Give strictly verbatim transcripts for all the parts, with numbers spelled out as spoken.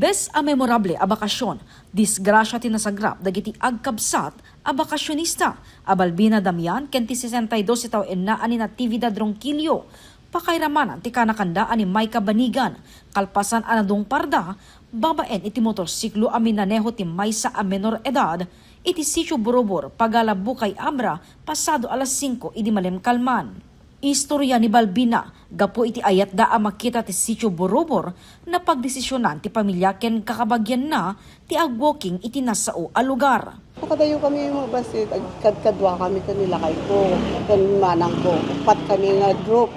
Imbes a memorable a bakasyon, disgrasya ti nasagrap dagiti agkabsat a bakasyonista a Balbina Damian ken ti sesenta y dos ti tawenna a ni Natividad Ronquillo. Pakairamanan ti kanakanda a ni Micah Banigan, kalpasan a nadungparda babaen iti motorsiklo a minaneho ti maysa a menor edad iti Sitio Borobor, Pagala, Bukay Abra, pasado alas singko idi malemkalman. Istorya ni Balbina, gapu iti ayatda a makita ti Sitio Borobor, napagdesisionan ti pamilya ken kakabagianna ti agwalking iti nasao a lugar. Nakadayo kami mo basit, agkadkadua kami ken ni lakayko, ken manangko. Pat kami nga group.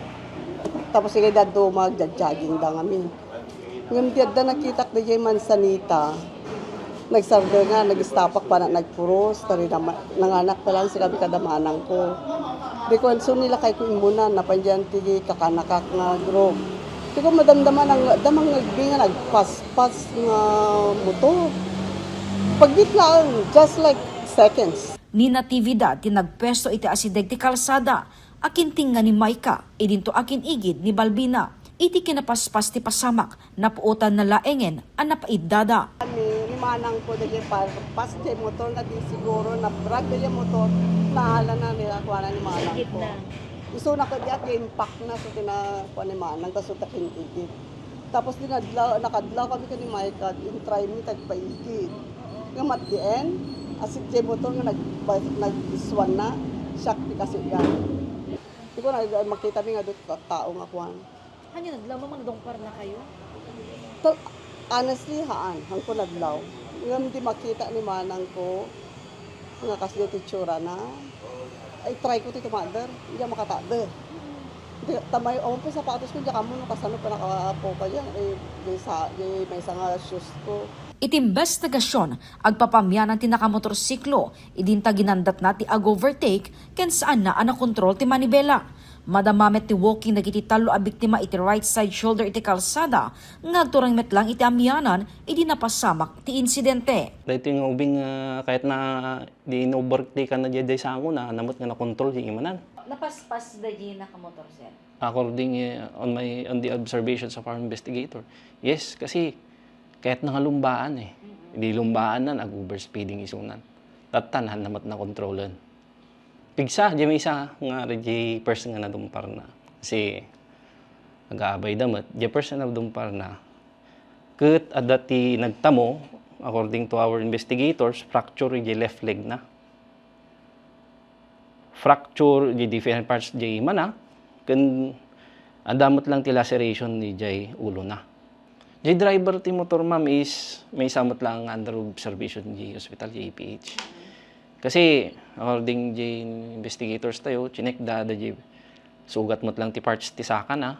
Tapos igay daduma, agja-jogging da ngamin. Ngem ti adda nakitak dayjay Manzanita, nagsardeng, nag-stop-ak, pana nagpuros, ta rinama-, nanganak pa lang si kami kada manangko. Di ko ansun ni lakayko immuna, napan diyan ti kakanakak nga group. Di ko madamdaman ang, damang nagbi nga nagpaspas nga motor. Pagbitlaan, just like seconds. Ni Natividad ti nagpuesto iti asideg ti kalsada, a kintinga ni Micah, idinto a kin-igid ni Balbina. Iti kinapaspas ti pasamak, napuotanna laengen a napaiddada. Ni, ni manangko dagiti parpas ti motor nga di siguro nabrag dagiti motor, naalana ni kuana ni manangko. Isu na kadi at impact na so kina kuan ni manang, ta so ta kin-igid. Tapos di nadlaw, nakadlaw kami kani Micah, in-try mi tagpaigid. Ngem at the end, asit ti motor nga nag-, nag-iswan na, siak ti kasigan. Di ko na makita mi nga dut-, tao nga kuan. Ania nadlaw, ma'am, nga nadungparna kayo? Tal-, honestly, haan, haan ko nadlaw. Ngem di makita ni manangko nga kasdi ti itsura na. Ay, try ko ti tumader, diak makatader. Di, tamay, awan pa sapatosko, diak ammo no kasano pa nakaapo pa diyan, eh, di sa, di maysa nga shoes ko. Iti imbestigasyon, agpapamianan ti nakamotorsiklo, idinta ginandatna ti ag-overtake, ken saanna a nakontrol ti manibela. Madama met ti walking dagiti tallo a biktima iti right side shoulder iti kalsada, nga agturong met lang iti amianan idi napasamak ti insidente. Daytoy nga ubing, ah, kayatna di in-overtake-an na diay, diay sango na, namet nga nakontrol diay imanan. Napaspas daydi nakamotor, sir? According, eh, on my, on the observations of our investigator, yes, kasi kayatna nga lumbaan, eh. Mm-mm. Di lumbaan na, nag-overspeeding isunan. Tatta na, namet nakontrolen. Pigsa, diay maysa nga, diay first nga nadungparna. Kasi, nag-aabay da met, diay first nga nadungparna. Ket adda ti nagtamo, according to our investigators, fracture diay left leg na. Fracture diay different parts diay imana, ken adda met lang ti laceration diay ulona. Diay driver ti motor, ma'am, is maysa met lang under observation diay hospital, diay A P H. Kasi, according diay investigators tayo, chinek da, da diay sugat met lang ti parts ti sakana,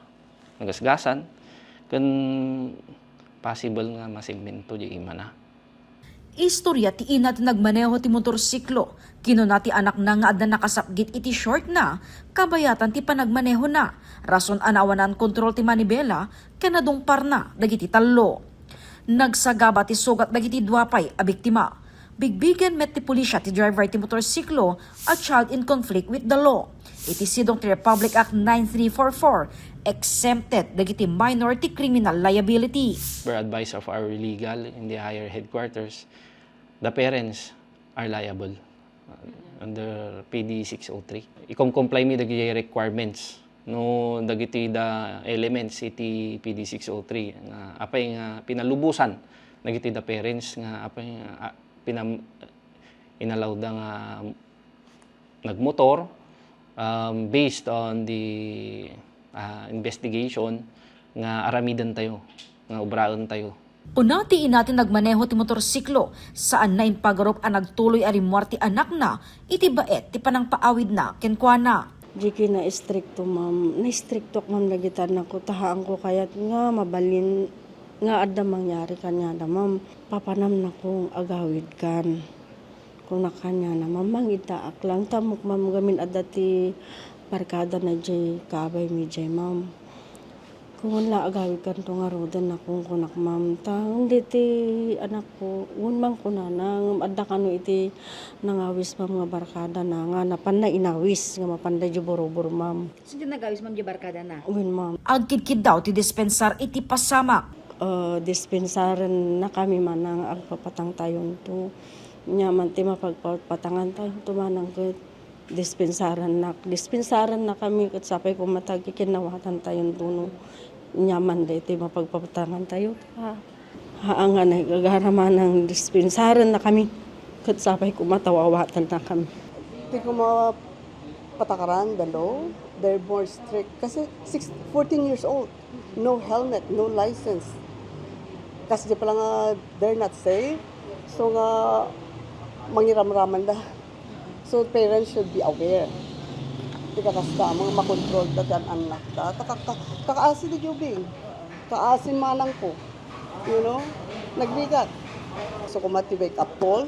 nagasgasan, ken possible nga masemento diay imana. Istorya ti ina ti nagmaneho ti motorsiklo. Kinuna ti anakna nga adda nakasapgit iti shortna, kabayatan ti panagmanehona, rason a naawanan kontrol ti manibela, ken nadungparna dagiti tallo. Nagsagaba ti sugat dagiti dua pay a biktima. Bigbigen met ti pulisya ti driver ti motorsiklo a child in conflict with the law. Iti sidong ti Republic Act nine three four four, exempted dagiti minor ti criminal liability. Per advice of our legal in the higher headquarters, the parents are liable under P D six oh three. Ikom-comply mi dagiti requirements no dagiti da elements iti P D six oh three nga apay nga pinalubosan dagiti da parents nga apay nga, ah, pinam-, inallow da nga nagmotor, um, based on the, ah, investigation nga aramiden tayo, nga obraen tayo. Kuna ti ina ti nagmaneho ti motorsiklo, saanna impagarup a nagtuloy a rimmuar ti anakna iti baet ti panangpaawidna kenkuana. Di kinaestrikto, ma'am. Naestriktok, ma'am, dagiti anakko, ta haanko kayat nga mabalin nga adda mangyari kaniada, ma'am. Papanam nakong agawid kan. Kuna kaniana, ma'am, mangiddaak lang. Tamok, ma'am, gamin adda ti barkada na jay kabay mi jay, ma'am. Kung la agawid kanto nga ruden na kung kunak, ma'am. Ta, hindi ti anakko, wen man kunana, ngem adda kano iti nangawis, ma'am, nga barkada na, nga napan na inawis, nga mapan da jay borobor, ma'am. Sino ti nagawis, ma'am, jay barkada na? Wen, ma'am. Agkidkiddaw ti dispensar iti pasamak. Ah, dispensarennakami manang agpapatangtayonto. Ania man ti mapagpatangantayonto manang ket dispensarennakami ket sapay koma ta agkikinnawatantayonto no ania man daytoy mapagpatangantayonto. Haan nga naigagara manang dispensarennakami ket sapay koma ta awatennakami. Ti koma patakaran, the law, they're more strict. Kasi six, fourteen years old, no helmet, no license. Kasdi pala nga they're not safe. So nga mangiramraman da. So parents should be aware. Ti kakasta, mga makontrol da ti an-annak da. Ta kaka-, kakaasi di Jubing. Kaasi manang ko. You know? Nagrigat. So koma ti wake up call.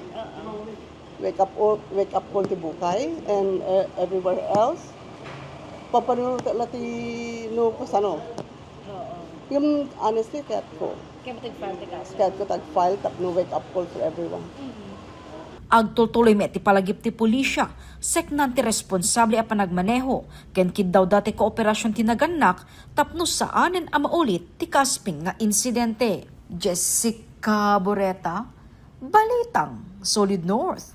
Wake up call, wake up call ti Bukay and, uh, everywhere else. Papanunot la ti no kasano. Oo. Yung honestly, kayat ko. Kaya mo tag-file ti kaso? Kayat ko tag-file tapno wake up call for everyone. Agtultuloy met ti palagip ti pulisya, seknan ti responsable a panagmaneho, ken kiddawda ti kooperasyon ti nagannak tapno saanen a maulit ti kaspin nga insidente. Jessica Boreta, Balitang Solid North.